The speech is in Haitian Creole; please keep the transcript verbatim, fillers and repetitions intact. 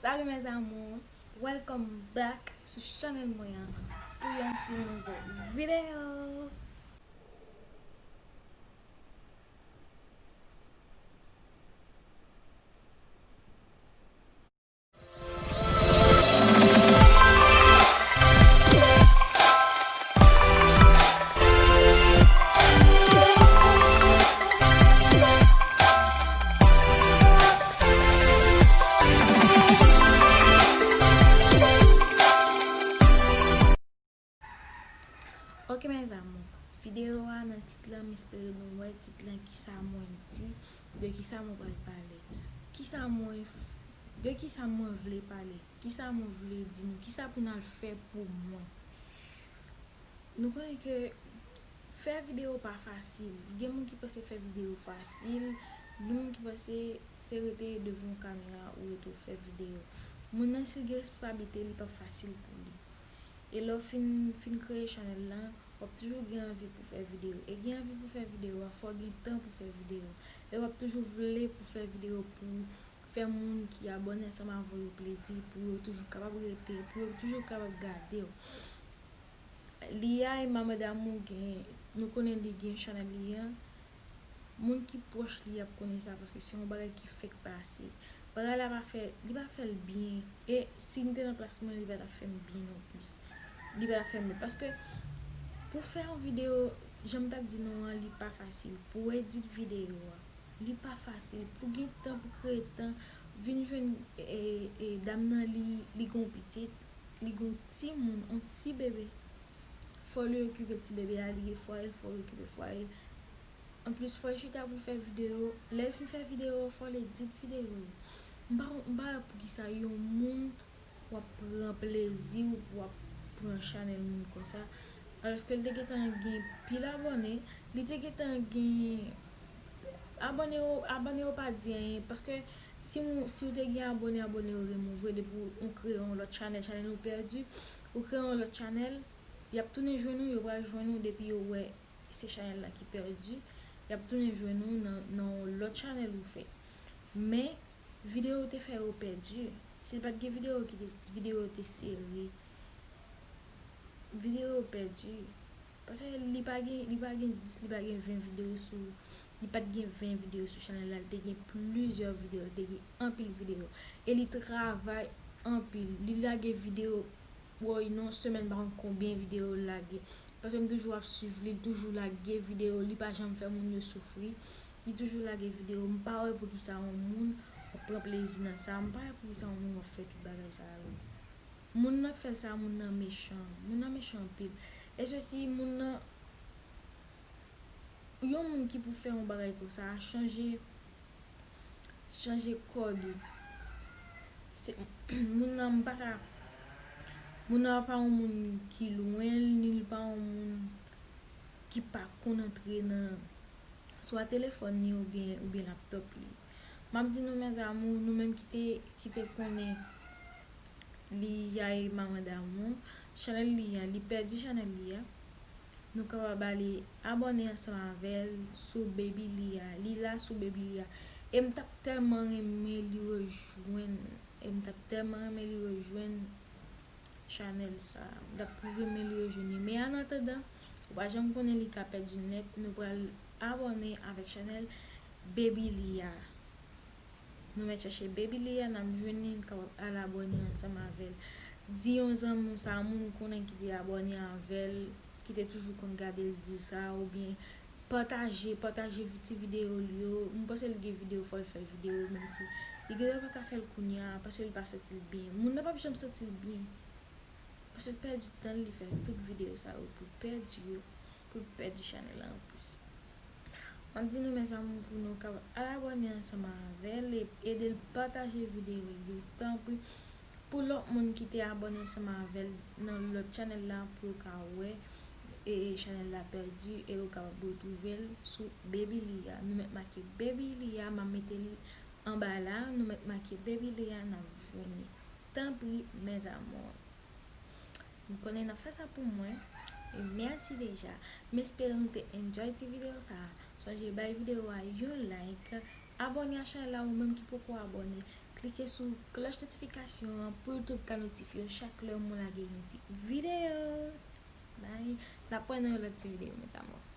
Salut mes amours, welcome back sou chanèl mwen an pou yon ti nouvo videyo. Ok mes amours, videyo a nan tit la, m espere nou wè tit la, kisa mwen di, de kisa mwen pral pale, kisa mwen, de kisa mwen vle pale, kisa mwen vle di nou, kisa pou n al fè pou mwen. Nou konnen ke fè videyo pa fasil. Gen moun ki panse fè videyo fasil, gen moun ki panse se rete devan yon kamera ou rete w fè videyo. Moun nan, si l gen responsablite, li p ap fasil pou li. E lè w fin, fin kreye chanèl lan, w ap toujou gen anvi pou fè videyo. E gen anvi pou fè videyo a, fò w gen tan pou fè videyo. E w ap toujou vle pou fè videyo pou fè moun ki abòne ansanm avè w yo plezi, pou yo toujou kapab rete, pou yo toujou kapab gade w. Li a e manman damou gen, nou konnen li gen chanèl li a. Moun ki pwòch li ap konnen sa, paske se yon bagay ki fèk pase. Bagay la pa fè, li pa fè l byen. E si m te nan plas mwen, li pa t ap fè m byen non plis. Li pa t ap fè m byen. Paske pou fè yon videyo, jan m t ap di nou an, li pa fasil. Pou w edit videyo a, li pa fasil. Pou gen tan, pou kreye tan, vin jwenn, e, e, dam nan, li, li gon pitit, li gon timoun, on ti bebe. Fò li okipe ti bebe a, li gen fwaye l, fò li okipe fwaye l. Anplis, fò l chita pou l fè videyo. Lè l fin fè videyo, fò l edit videyo yo. M pa, m pa wè poukisa yon moun w ap pran plezi w, w ap pran chanèl moun konsa. Alòske l te gentan gen pil abòne, li te gentan gen abòne yo, abòne yo pa di anyen, paske si w, si w te gen abòne, abòne yo remouvre, depi w, w kreye yon lòt chanèl, chanèl ou pèdi, ou kreye yon lòt chanèl, y ap tounen jwenn ou, yo pral jwenn ou depi yo wè se chanèl la ki pèdi, y ap tounen jwenn ou nan, nan yon lòt chanèl ou fè. Men, videyo w te fè yo pèdi. Si l pa t gen videyo ki te, videyo yo te sere, videyo yo pèdi. Paske li pa gen, li pa gen dis, li pa gen ven videyo sou, li pa t gen ven videyo sou chanèl la, li te gen plizyè videyo, li te gen anpil videyo. E li travay anpil. Li lage videyo, woy, nan semèn, pa konn konbyen videyo l lage. Paske m toujou ap swiv li, li toujou lage videyo, li pa janm fè moun yo soufri. Li toujou lage videyo. M pa wè poukisa yon moun w ap pran plezi nan sa. M pa wè poukisa yon moun w ap fè tout bagay sa yo. Moun nan k fè sa, moun nan mechan. Moun nan mechan anpil. E sesi, moun nan, yon moun ki pou fè yon bagay konsa, chanje, chanje kòd ou. Se, moun nan, m pa ka, moun nan pa yon moun ki lwen l, ni l pa yon moun ki pa konn antre nan swa telefòn li oubyen, oubyen laptòp li. M ap di nou, mes amours, nou menm ki te, ki te konnen li a e manman damou, chanèl li a, li pèdi chanèl li a. Nou kapab ale abòne ansanm avè l sou Baby Lia. Li la sou Baby Lia. E m t ap tèlman renmen li rejwenn, e m t ap tèlman renmen li rejwenn chanèl sa. M t ap renmen li rejwenn li. Men an atandan, ou pa janm konnen, li ka pèdi nèt. Nou pral abòne avèk chanèl Baby Lia. Nou mèt chèche Baby Lia, n ap jwenn li, n kapab al abòne ansanm avè l. Di yon zanmi w sa, moun ou konnen ki te abòne avè l, ki te toujou konn gade l, di sa, oubyen pataje, pataje ti videyo l yo. M panse l gen videyo, fò l fè videyo, menm si li genlè pa ka fè l kounye a, paske li pa santi l byen. Moun nan p ap janm santi l byen. Paske l pèdi tan l, li fè tout videyo sa yo pou l pèdi yo, pou l pèdi chanèl la anplis. M ap di nou, mes amours, pou nou kapab al abòne ansanm avè l e ede l pataje videyo l yo, tanpri. Pou lòt moun ki te abòne ansanm avè l nan lòt chanèl la, pou yo ka wè, e, e chanèl la pèdi, e yo kapab retwouve l sou Baby Lia. Nou mèt make Baby Lia, m ap mete l anba la, nou mèt make Baby Lia, n ap jwenn li. Tanpri, mes amours. M konnen n ap fè sa pou mwen. E mèsi deja. M espere nou te enjoy ti videyo sa a. Sonje bay videyo a yon like. Abòne a chanèl la, ou menm ki poko abòne. Klike sou klòch notifikasyon an pou YouTube ka notifye w chak lè mwen lage yon ti videyo. Bye. N ap wè nan yon lòt ti videyo, mes amours.